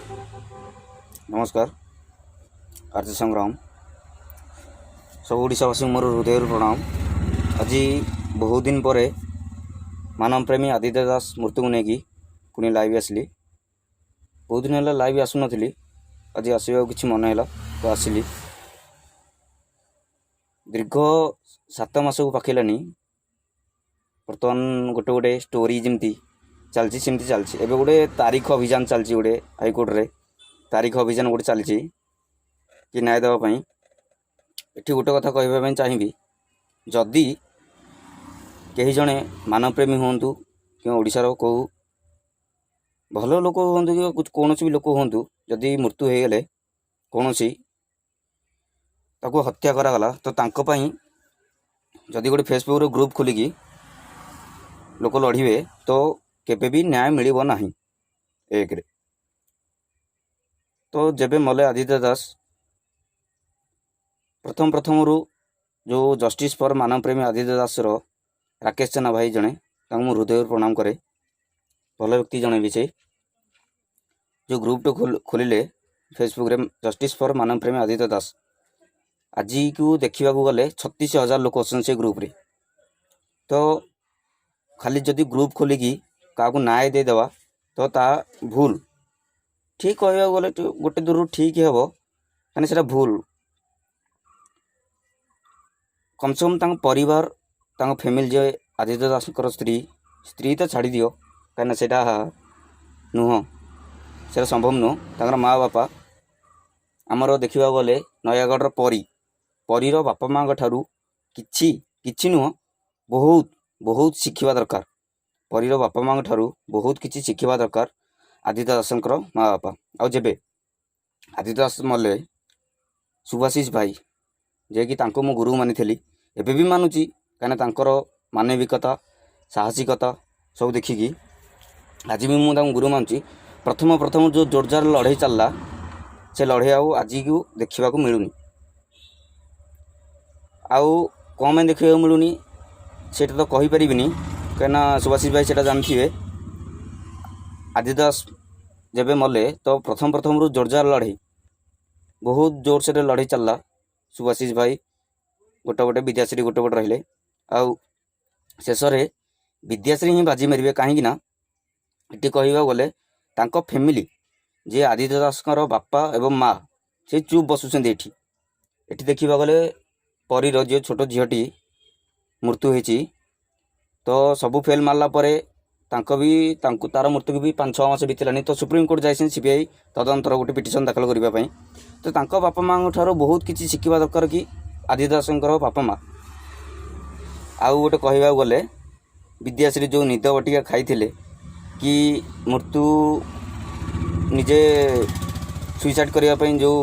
ନମସ୍କାର। ଆର୍ଯ୍ୟ ସଂଗ୍ରାମ, ସବୁ ଓଡ଼ିଶାବାସୀଙ୍କୁ ମୋର ହୃଦୟରୁ ପ୍ରଣାମ। ଆଜି ବହୁତ ଦିନ ପରେ ମାନବ ପ୍ରେମୀ ଆଦିତ୍ୟ ଦାସ ମୃତ୍ୟୁକୁ ନେଇକି ପୁଣି ଲାଇଭ୍ ଆସିଲି। ବହୁତ ଦିନ ହେଲା ଲାଇଭ୍ ଆସୁନଥିଲି। ଆଜି ଆସିବାକୁ କିଛି ମନେ ହେଲା ତ ଆସିଲି। ଦୀର୍ଘ 7 ମାସକୁ ପାଖେଇଲାନି। ବର୍ତ୍ତମାନ ଗୋଟେ ଗୋଟେ ଷ୍ଟୋରି ଯେମିତି ଚାଲିଛି, ସେମିତି ଚାଲିଛି। ଏବେ ଗୋଟେ ତାରିଖ ଅଭିଯାନ ଚାଲିଛି, ଗୋଟେ ହାଇକୋର୍ଟରେ ତାରିଖ ଅଭିଯାନ ଗୋଟେ ଚାଲିଛି କି ନ୍ୟାୟ ଦେବା ପାଇଁ। ଏଠି ଗୋଟେ କଥା କହିବା ପାଇଁ ଚାହିଁବି, ଯଦି କେହି ଜଣେ ମାନବପ୍ରେମୀ ହୁଅନ୍ତୁ କିମ୍ବା ଓଡ଼ିଶାର କେଉଁ ଭଲ ଲୋକ ହୁଅନ୍ତୁ କି କୌଣସି ବି ଲୋକ ହୁଅନ୍ତୁ, ଯଦି ମୃତ୍ୟୁ ହେଇଗଲେ, କୌଣସି ତାକୁ ହତ୍ୟା କରାଗଲା, ତ ତାଙ୍କ ପାଇଁ ଯଦି ଗୋଟେ ଫେସବୁକ୍ରେ ଗ୍ରୁପ୍ ଖୋଲିକି ଲୋକ ଲଢ଼ିବେ, ତ କେବେ ବି ନ୍ୟାୟ ମିଳିବ ନାହିଁ ଏକରେ। ତ ଯେବେ ମଲେ ଆଦିତ୍ୟ ଦାସ, ପ୍ରଥମ ପ୍ରଥମରୁ ଯେଉଁ ଜଷ୍ଟିସ୍ ଫର୍ ମାନବପ୍ରେମୀ ଆଦିତ୍ୟ ଦାସର ରାକେଶ ଜେନା ଭାଇ ଜଣେ, ତାଙ୍କୁ ମୁଁ ହୃଦୟରୁ ପ୍ରଣାମ କରେ। ଭଲ ବ୍ୟକ୍ତି ଜଣେ ବି। ସେ ଯେଉଁ ଗ୍ରୁପ୍ଟେ ଖୋଲିଲେ ଫେସବୁକ୍ରେ, ଜଷ୍ଟିସ୍ ଫର୍ ମାନବପ୍ରେମୀ ଆଦିତ୍ୟ ଦାସ, ଆଜିକୁ ଦେଖିବାକୁ ଗଲେ 36,000 ଲୋକ ଅଛନ୍ତି ସେ ଗ୍ରୁପ୍ରେ। ତ ଖାଲି ଯଦି ଗ୍ରୁପ୍ ଖୋଲିକି କାହାକୁ ନ୍ୟାୟ ଦେଇଦେବା, ତ ତାହା ଭୁଲ। ଠିକ୍ କହିବାକୁ ଗଲେ ଗୋଟେ ଦୂରରୁ ଠିକ୍ ହେବ, କାହିଁକି ସେଇଟା ଭୁଲ। କମ୍ ସେ କମ୍ ତାଙ୍କ ପରିବାର, ତାଙ୍କ ଫ୍ୟାମିଲି, ଯେ ଆଦିତ୍ୟ ଦାସଙ୍କର ସ୍ତ୍ରୀ, ସ୍ତ୍ରୀ ତ ଛାଡ଼ିଦିଅ, କାହିଁକିନା ସେଇଟା ନୁହଁ, ସେଇଟା ସମ୍ଭବ ନୁହଁ। ତାଙ୍କର ମା ବାପା, ଆମର ଦେଖିବାକୁ ଗଲେ ନୟାଗଡ଼ର ପରୀ, ପରୀର ବାପା ମାଆଙ୍କ ଠାରୁ କିଛି କିଛି ନୁହଁ, ବହୁତ ବହୁତ ଶିଖିବା ଦରକାର। ପରୀର ବାପା ମାଆଙ୍କ ଠାରୁ ବହୁତ କିଛି ଶିଖିବା ଦରକାର ଆଦିତ୍ୟ ଦାସଙ୍କର ମା ବାପା। ଆଉ ଯେବେ ଆଦିତ୍ୟ ଦାସ ମଲେ, ସୁଭାଶିଷ ଭାଇ, ଯିଏକି ତାଙ୍କୁ ମୁଁ ଗୁରୁ ମାନିଥିଲି, ଏବେ ବି ମାନୁଛି, କାହିଁକିନା ତାଙ୍କର ମାନବିକତା, ସାହସିକତା ସବୁ ଦେଖିକି ଆଜି ବି ମୁଁ ତାଙ୍କୁ ଗୁରୁ ମାନୁଛି। ପ୍ରଥମ ପ୍ରଥମ ଯେଉଁ ଜୋରଦାର ଲଢ଼େଇ ଚାଲିଲା, ସେ ଲଢ଼େଇ ଆଉ ଆଜିକୁ ଦେଖିବାକୁ ମିଳୁନି। ଆଉ କ'ଣ ପାଇଁ ଦେଖିବାକୁ ମିଳୁନି, ସେଇଟା ତ କହିପାରିବିନି, କାହିଁକିନା ସୁଭାଶିଷ ଭାଇ ସେଇଟା ଜାଣିଥିବେ। ଆଦିତ୍ୟ ଦାସ ଯେବେ ମଲେ, ତ ପ୍ରଥମ ପ୍ରଥମରୁ ଜୋରଦାର ଲଢ଼େଇ, ବହୁତ ଜୋରସୋରରେ ଲଢ଼େଇ ଚାଲିଲା। ସୁଭାଶିଷ ଭାଇ ଗୋଟେ ଗୋଟେ, ବିଦ୍ୟାଶ୍ରୀ ଗୋଟେ ଗୋଟେ ରହିଲେ। ଆଉ ଶେଷରେ ବିଦ୍ୟାଶ୍ରୀ ହିଁ ବାଜି ମାରିବେ। କାହିଁକି ନା ଏଠି କହିବାକୁ ଗଲେ ତାଙ୍କ ଫ୍ୟାମିଲି, ଯିଏ ଆଦିତ୍ୟ ଦାସଙ୍କର ବାପା ଏବଂ ମା, ସେ ଚୁପ୍ ବସୁଛନ୍ତି। ଏଠି ଏଠି ଦେଖିବାକୁ ଗଲେ ପରୀର ଯିଏ ଛୋଟ ଝିଅଟି ମୃତ୍ୟୁ ହେଇଛି, ତ ସବୁ ଫେଲ୍ ମାରିଲା ପରେ ତାଙ୍କ ବି ତାଙ୍କୁ ତାର ମୃତ୍ୟୁକୁ ବି 5-6 ମାସ ବିତିଲାନି, ତ ସୁପ୍ରିମକୋର୍ଟ ଯାଇଛନ୍ତି ସିବିଆଇ ତଦନ୍ତର ଗୋଟେ ପିଟିସନ୍ ଦାଖଲ କରିବା ପାଇଁ। ତ ତାଙ୍କ ବାପା ମାଆଙ୍କ ଠାରୁ ବହୁତ କିଛି ଶିଖିବା ଦରକାର କି ଆଦିତ୍ୟ ଦାସଙ୍କର ବାପା ମା। ଆଉ ଗୋଟେ କହିବାକୁ ଗଲେ ବିଦ୍ୟାଶ୍ରୀ ଯେଉଁ ନିଦ ବଟିକା ଖାଇଥିଲେ କି ମୃତ୍ୟୁ ନିଜେ ସୁଇସାଇଡ଼୍ କରିବା ପାଇଁ ଯେଉଁ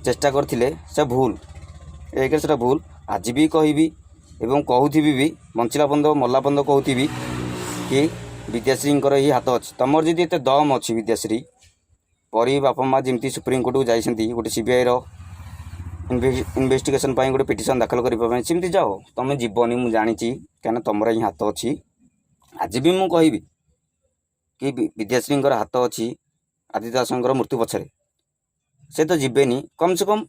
ଚେଷ୍ଟା କରିଥିଲେ, ସେ ଭୁଲ। ଏକରେ ସେଟା ଭୁଲ। ଆଜି ବି କହିବି ଏବଂ କହୁଥିବି ବି, ବଞ୍ଚିଲା ପର୍ଯ୍ୟନ୍ତ ମଲା ପର୍ଯ୍ୟନ୍ତ କହୁଥିବି କି ବିଦ୍ୟାଶ୍ରୀଙ୍କର ହିଁ ହାତ ଅଛି। ତୁମର ଯଦି ଏତେ ଦମ୍ ଅଛି ବିଦ୍ୟାଶ୍ରୀ, ପରୀ ବାପା ମା ଯେମିତି ସୁପ୍ରିମକୋର୍ଟକୁ ଯାଇଛନ୍ତି ଗୋଟେ ସିବିଆଇର ଇନଭେଷ୍ଟିଗେସନ୍ ପାଇଁ ଗୋଟେ ପିଟିସନ୍ ଦାଖଲ କରିବା ପାଇଁ, ସେମିତି ଯାଅ। ତୁମେ ଯିବନି, ମୁଁ ଜାଣିଛି, କାହିଁକିନା ତୁମର ହିଁ ହାତ ଅଛି। ଆଜି ବି ମୁଁ କହିବି କି ବିଦ୍ୟାଶ୍ରୀଙ୍କର ହାତ ଅଛି ଆଦିତ୍ୟ ଦାସଙ୍କର ମୃତ୍ୟୁ ପଛରେ। ସେ ତ ଯିବେନି। କମ୍ ସେ କମ୍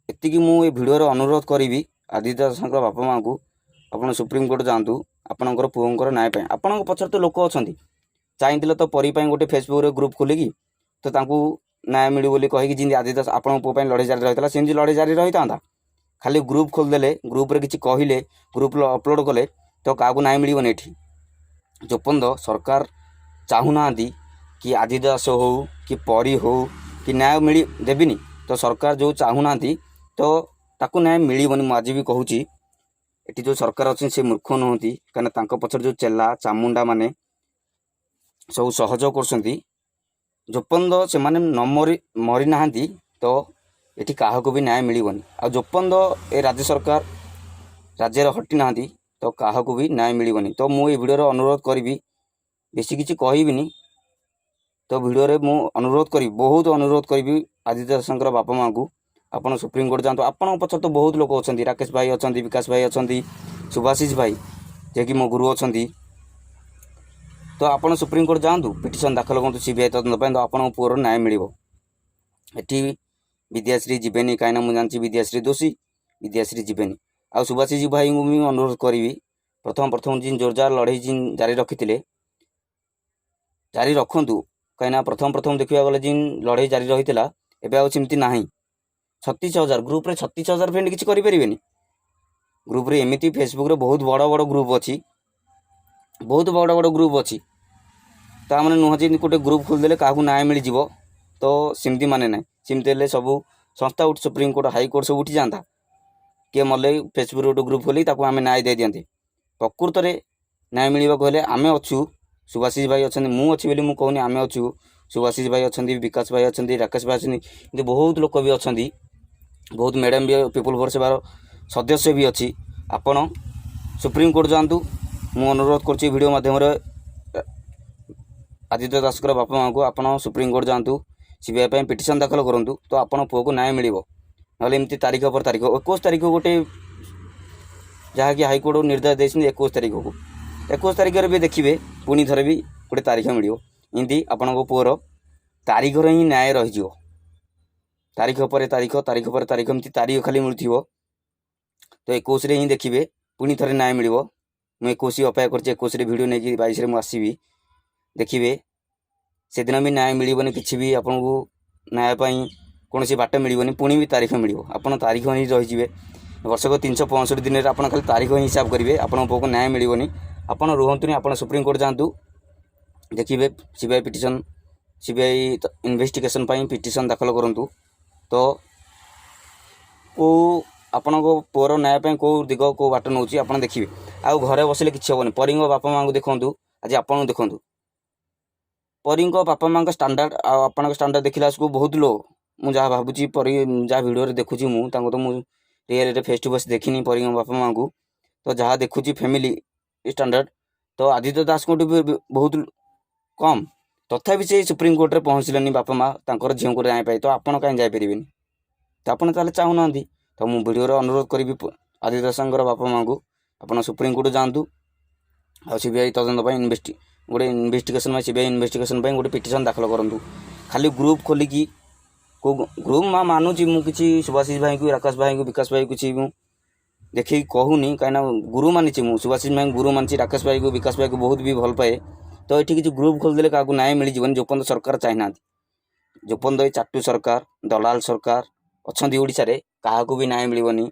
ଏତିକି ମୁଁ ଏ ଭିଡ଼ିଓରେ ଅନୁରୋଧ କରିବି ଆଦିତ୍ୟ ଦାସଙ୍କ ବାପା ମାଆଙ୍କୁ, ଆପଣ ସୁପ୍ରିମକୋର୍ଟ ଯାଆନ୍ତୁ ଆପଣଙ୍କର ପୁଅଙ୍କର ନ୍ୟାୟ ପାଇଁ। ଆପଣଙ୍କ ପଛରେ ତ ଲୋକ ଅଛନ୍ତି। ଚାହିଁଥିଲେ ତ ପରୀ ପାଇଁ ଗୋଟେ ଫେସବୁକ୍ରେ ଗ୍ରୁପ୍ ଖୋଲିକି ତ ତାଙ୍କୁ ନ୍ୟାୟ ମିଳିବ ବୋଲି କହିକି, ଯେମିତି ଆଦିତ୍ୟ ଦାସ ଆପଣଙ୍କ ପୁଅ ପାଇଁ ଲଢ଼େଇ ଜାରି ରହିଥିଲା, ସେମିତି ଲଢ଼େଇ ଜାରି ରହିଥାନ୍ତା। ଖାଲି ଗ୍ରୁପ୍ ଖୋଲିଦେଲେ, ଗ୍ରୁପ୍ରେ କିଛି କହିଲେ, ଗ୍ରୁପ୍ରେ ଅପଲୋଡ଼ କଲେ ତ କାହାକୁ ନ୍ୟାୟ ମିଳିବନି ଏଠି। ଯେପର୍ଯ୍ୟନ୍ତ ସରକାର ଚାହୁଁନାହାନ୍ତି କି ଆଦିତ୍ୟ ଦାସ ହଉ କି ପରୀ ହଉ କି ନ୍ୟାୟ ମିଳି ଦେବିନି, ତ ସରକାର ଯେଉଁ ଚାହୁଁନାହାନ୍ତି, ତ ତାକୁ ନ୍ୟାୟ ମିଳିବନି। ମୁଁ ଆଜି ବି କହୁଛି, ଏଠି ଯେଉଁ ସରକାର ଅଛନ୍ତି ସେ ମୂର୍ଖ ନୁହନ୍ତି, କାହିଁକିନା ତାଙ୍କ ପଛରେ ଯେଉଁ ଚେଲା ଚାମୁଣ୍ଡା ମାନେ ସବୁ ସହଯୋଗ କରୁଛନ୍ତି, ଯେପର୍ଯ୍ୟନ୍ତ ସେମାନେ ନ ମରି ମରିନାହାନ୍ତି, ତ ଏଠି କାହାକୁ ବି ନ୍ୟାୟ ମିଳିବନି। ଆଉ ଯେପର୍ଯ୍ୟନ୍ତ ଏ ରାଜ୍ୟ ସରକାର ରାଜ୍ୟରେ ହଟି ନାହାନ୍ତି, ତ କାହାକୁ ବି ନ୍ୟାୟ ମିଳିବନି। ତ ମୁଁ ଏଇ ଭିଡ଼ିଓରେ ଅନୁରୋଧ କରିବି, ବେଶୀ କିଛି କହିବିନି। ତ ଭିଡ଼ିଓରେ ମୁଁ ଅନୁରୋଧ କରିବି, ବହୁତ ଅନୁରୋଧ କରିବି ଆଦିତ୍ୟ ଦାସଙ୍କର ବାପା ମାଆଙ୍କୁ, ଆପଣ ସୁପ୍ରିମକୋର୍ଟ ଯାଆନ୍ତୁ। ଆପଣଙ୍କ ପଛରେ ତ ବହୁତ ଲୋକ ଅଛନ୍ତି। ରାକେଶ ଭାଇ ଅଛନ୍ତି, ବିକାଶ ଭାଇ ଅଛନ୍ତି, ସୁଭାଶିଷ ଭାଇ ଯିଏକି ମୋ ଗୁରୁ ଅଛନ୍ତି। ତ ଆପଣ ସୁପ୍ରିମକୋର୍ଟ ଯାଆନ୍ତୁ, ପିଟିସନ୍ ଦାଖଲ କରନ୍ତୁ ସିବିଆଇ ତଦନ୍ତ ପାଇଁ, ତ ଆପଣଙ୍କ ପୁଅର ନ୍ୟାୟ ମିଳିବ। ଏଠି ବିଦ୍ୟାଶ୍ରୀ ଯିବେନି, କାହିଁକିନା ମୁଁ ଜାଣିଛି ବିଦ୍ୟାଶ୍ରୀ ଦୋଷୀ, ବିଦ୍ୟାଶ୍ରୀ ଯିବେନି। ଆଉ ସୁଭାଶିଷ ଭାଇଙ୍କୁ ବି ଅନୁରୋଧ କରିବି, ପ୍ରଥମ ପ୍ରଥମ ଜିନ୍ ଜୋରଦାର ଲଢ଼େଇ ଜିନ୍ ଜାରି ରଖିଥିଲେ, ଜାରି ରଖନ୍ତୁ। କାହିଁକିନା ପ୍ରଥମ ପ୍ରଥମ ଦେଖିବାକୁ ଗଲେ ଜିନ୍ ଲଢ଼େଇ ଜାରି ରହିଥିଲା, ଏବେ ଆଉ ସେମିତି ନାହିଁ। 36,000 ଗ୍ରୁପ୍ରେ 36,000 ଫ୍ରେଣ୍ଡ କିଛି କରିପାରିବେନି ଗ୍ରୁପ୍ରେ। ଏମିତି ଫେସବୁକ୍ରେ ବହୁତ ବଡ଼ ବଡ଼ ଗ୍ରୁପ୍ ଅଛି, ବହୁତ ବଡ଼ ବଡ଼ ଗ୍ରୁପ୍ ଅଛି। ତା ମାନେ ନୁହଁ ଯେ ଗୋଟେ ଗ୍ରୁପ୍ ଖୋଲିଦେଲେ କାହାକୁ ନ୍ୟାୟ ମିଳିଯିବ, ତ ସେମିତି ମାନେ ନାହିଁ। ସେମିତି ହେଲେ ସବୁ ସଂସ୍ଥା ଉଠି, ସୁପ୍ରିମକୋର୍ଟ, ହାଇକୋର୍ଟ ସବୁ ଉଠିଯାଆନ୍ତା। କିଏ ମଲେ ଫେସବୁକ୍ରେ ଗୋଟେ ଗ୍ରୁପ୍ ଖୋଲି ତାକୁ ଆମେ ନ୍ୟାୟ ଦେଇଦିଅନ୍ତେ। ପ୍ରକୃତରେ ନ୍ୟାୟ ମିଳିବାକୁ ହେଲେ ଆମେ ଅଛୁ, ସୁଭାଶିଷ ଭାଇ ଅଛନ୍ତି, ମୁଁ ଅଛି ବୋଲି ମୁଁ କହୁନି, ଆମେ ଅଛୁ। ସୁଭାଶିଷ ଭାଇ ଅଛନ୍ତି, ବିକାଶ ଭାଇ ଅଛନ୍ତି, ରାକେଶ ଭାଇ ଅଛନ୍ତି, ଏମିତି ବହୁତ ଲୋକ ବି ଅଛନ୍ତି, ବହୁତ ମ୍ୟାଡ଼ାମ୍ ବି, ପିପୁଲ୍ ଫର୍ ସେବାର ସଦସ୍ୟ ବି ଅଛି। ଆପଣ ସୁପ୍ରିମକୋର୍ଟ ଯାଆନ୍ତୁ। ମୁଁ ଅନୁରୋଧ କରୁଛି ଭିଡ଼ିଓ ମାଧ୍ୟମରେ ଆଦିତ୍ୟ ଦାସଙ୍କର ବାପା ମାଆଙ୍କୁ, ଆପଣ ସୁପ୍ରିମକୋର୍ଟ ଯାଆନ୍ତୁ, ସିବିଆଇ ପାଇଁ ପିଟିସନ୍ ଦାଖଲ କରନ୍ତୁ, ତ ଆପଣ ପୁଅକୁ ନ୍ୟାୟ ମିଳିବ। ନହେଲେ ଏମିତି ତାରିଖ ପରେ ତାରିଖ, 21 ତାରିଖ ଗୋଟେ ଯାହାକି ହାଇକୋର୍ଟ ନିର୍ଦ୍ଦେଶ ଦେଇଛନ୍ତି 21 ତାରିଖକୁ, 21 ତାରିଖରେ ବି ଦେଖିବେ ପୁଣି ଥରେ ବି ଗୋଟେ ତାରିଖ ମିଳିବ। ଏମିତି ଆପଣଙ୍କ ପୁଅର ତାରିଖରେ ହିଁ ନ୍ୟାୟ ରହିଯିବ। ତାରିଖ ପରେ ତାରିଖ, ତାରିଖ ପରେ ତାରିଖ, ଏମିତି ତାରିଖ ଖାଲି ମିଳୁଥିବ। ତ 21ରେ ହିଁ ଦେଖିବେ ପୁଣି ଥରେ ନ୍ୟାୟ ମିଳିବ। ମୁଁ 21 ଅପେକ୍ଷା କରିଛି, 21ରେ ଭିଡ଼ିଓ ନେଇକି 22ରେ ମୁଁ ଆସିବି। ଦେଖିବେ ସେଦିନ ବି ନ୍ୟାୟ ମିଳିବନି କିଛି ବି, ଆପଣଙ୍କୁ ନ୍ୟାୟ ପାଇଁ କୌଣସି ବାଟ ମିଳିବନି। ପୁଣି ବି ତାରିଖ ମିଳିବ, ଆପଣ ତାରିଖ ହିଁ ରହିଯିବେ। ବର୍ଷକ 365 ଦିନରେ ଆପଣ ଖାଲି ତାରିଖ ହିଁ ହିସାବ କରିବେ, ଆପଣଙ୍କ ପୁଅକୁ ନ୍ୟାୟ ମିଳିବନି। ଆପଣ ରୁହନ୍ତୁନି, ଆପଣ ସୁପ୍ରିମକୋର୍ଟ ଯାଆନ୍ତୁ। ଦେଖିବେ ସିବିଆଇ ପିଟିସନ୍, ସିବିଆଇ ଇନଭେଷ୍ଟିଗେସନ୍ ପାଇଁ ପିଟିସନ୍ ଦାଖଲ କରନ୍ତୁ। ତ କେଉଁ ଆପଣଙ୍କ ପୁଅର ନ୍ୟାୟ ପାଇଁ କେଉଁ ଦିଗ, କେଉଁ ବାଟ ନେଉଛି, ଆପଣ ଦେଖିବେ। ଆଉ ଘରେ ବସିଲେ କିଛି ହେବନି। ପରୀଙ୍କ ବାପା ମାଆଙ୍କୁ ଦେଖନ୍ତୁ ଆଜି, ଆପଣଙ୍କୁ ଦେଖନ୍ତୁ। ପରୀଙ୍କ ବାପା ମାଆଙ୍କ ଷ୍ଟାଣ୍ଡାର୍ଡ଼ ଆଉ ଆପଣଙ୍କ ଷ୍ଟାଣ୍ଡାର୍ଡ଼ ଦେଖିଲା ବେଳକୁ ବହୁତ ଲୋ। ମୁଁ ଯାହା ଭାବୁଛି, ପରୀ ଯାହା ଭିଡ଼ିଓରେ ଦେଖୁଛି ମୁଁ ତାଙ୍କୁ, ତ ମୁଁ ରିଏଲ୍ରେ ଫେସ୍ ଟୁ ଫେସ୍ ଦେଖିନି ପରୀଙ୍କ ବାପା ମାଆଙ୍କୁ, ତ ଯାହା ଦେଖୁଛି ଫ୍ୟାମିଲି ଷ୍ଟାଣ୍ଡାର୍ଡ଼ ତ ଆଦିତ୍ୟ ଦାସଙ୍କଠୁ ବି ବହୁତ କମ୍। ତଥାପି ସେ ସୁପ୍ରିମକୋର୍ଟରେ ପହଞ୍ଚିଲେନି ବାପା ମା ତାଙ୍କର ଝିଅଙ୍କୁ ନ୍ୟାୟ ପାଇଁ, ତ ଆପଣ କାହିଁ ଯାଇପାରିବେନି? ତ ଆପଣ ତାହେଲେ ଚାହୁଁନାହାନ୍ତି। ତ ମୁଁ ଭିଡ଼ିଓରେ ଅନୁରୋଧ କରିବି ଆଦିତ୍ୟ ଦାସଙ୍କର ବାପା ମାଆଙ୍କୁ, ଆପଣ ସୁପ୍ରିମକୋର୍ଟ ଯାଆନ୍ତୁ ଆଉ ସିବିଆଇ ତଦନ୍ତ ପାଇଁ ଗୋଟେ ଇନଭେଷ୍ଟିଗେସନ୍ ପାଇଁ, ସିବିଆଇ ଇନଭେଷ୍ଟିଗେସନ୍ ପାଇଁ ଗୋଟେ ପିଟିସନ୍ ଦାଖଲ କରନ୍ତୁ। ଖାଲି ଗ୍ରୁପ୍ ଖୋଲିକି କେଉଁ ଗ୍ରୁପ୍ ମା ମାନୁଛି, ମୁଁ କିଛି ସୁଭାଶିଷ ଭାଇଙ୍କୁ, ରାକେଶ ଭାଇଙ୍କୁ, ବିକାଶ ଭାଇକୁ କିଛି ମୁଁ ଦେଖିକି କହୁନି, କାହିଁକିନା ଗୁରୁ ମାନିଛି ମୁଁ ସୁଭାଶିଷ ଭାଇଙ୍କୁ, ଗୁରୁ ମାନୁଛି ରାକେଶ ଭାଇକୁ, ବିକାଶ ଭାଇକୁ ବହୁତ ବି ଭଲ ପାଏ। ତ ଏଠି କିଛି ଗ୍ରୁପ୍ ଖୋଲିଦେଲେ କାହାକୁ ନ୍ୟାୟ ମିଳିଯିବନି, ଯେଉଁ ପର୍ଯ୍ୟନ୍ତ ସରକାର ଚାହିଁନାହାନ୍ତି। ଯେଉଁ ପର୍ଯ୍ୟନ୍ତ ଏଇ ଚାଟୁ ସରକାର, ଦଲାଲ ସରକାର ଅଛନ୍ତି ଓଡ଼ିଶାରେ, କାହାକୁ ବି ନ୍ୟାୟ ମିଳିବନି।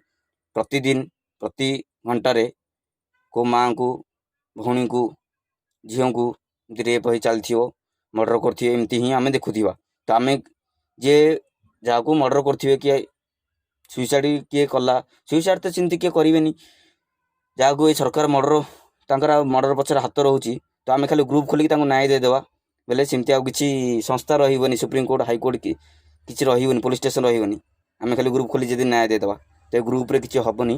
ପ୍ରତିଦିନ ପ୍ରତି ଘଣ୍ଟାରେ କେଉଁ ମାଆଙ୍କୁ, ଭଉଣୀଙ୍କୁ, ଝିଅଙ୍କୁ ଏମିତି ରେପ୍ ହେଇ ଚାଲିଥିବ, ମର୍ଡ଼ର କରୁଥିବେ, ଏମିତି ହିଁ ଆମେ ଦେଖୁଥିବା। ତ ଆମେ ଯିଏ ଯାହାକୁ ମର୍ଡ଼ର କରୁଥିବେ, କିଏ ସୁଇସାଇଡ଼ କିଏ କଲା, ସୁଇସାଇଡ଼ ତ ସେମିତି କିଏ କରିବେନି। ଯାହାକୁ ଏଇ ସରକାର ମର୍ଡ଼ର, ତାଙ୍କର ଆଉ ମର୍ଡ଼ର ପଛରେ ହାତ ରହୁଛି, ତ ଆମେ ଖାଲି ଗ୍ରୁପ୍ ଖୋଲିକି ତାଙ୍କୁ ନ୍ୟାୟ ଦେଇଦେବା ବେଲେ ସେମିତି ଆଉ କିଛି ସଂସ୍ଥା ରହିବନି, ସୁପ୍ରିମକୋର୍ଟ, ହାଇକୋର୍ଟ କି କିଛି ରହିବନି, ପୋଲିସ ଷ୍ଟେସନ ରହିବନି। ଆମେ ଖାଲି ଗ୍ରୁପ୍ ଖୋଲି ଯଦି ନ୍ୟାୟ ଦେଇଦେବା, ତ ଏ ଗ୍ରୁପ୍ରେ କିଛି ହେବନି।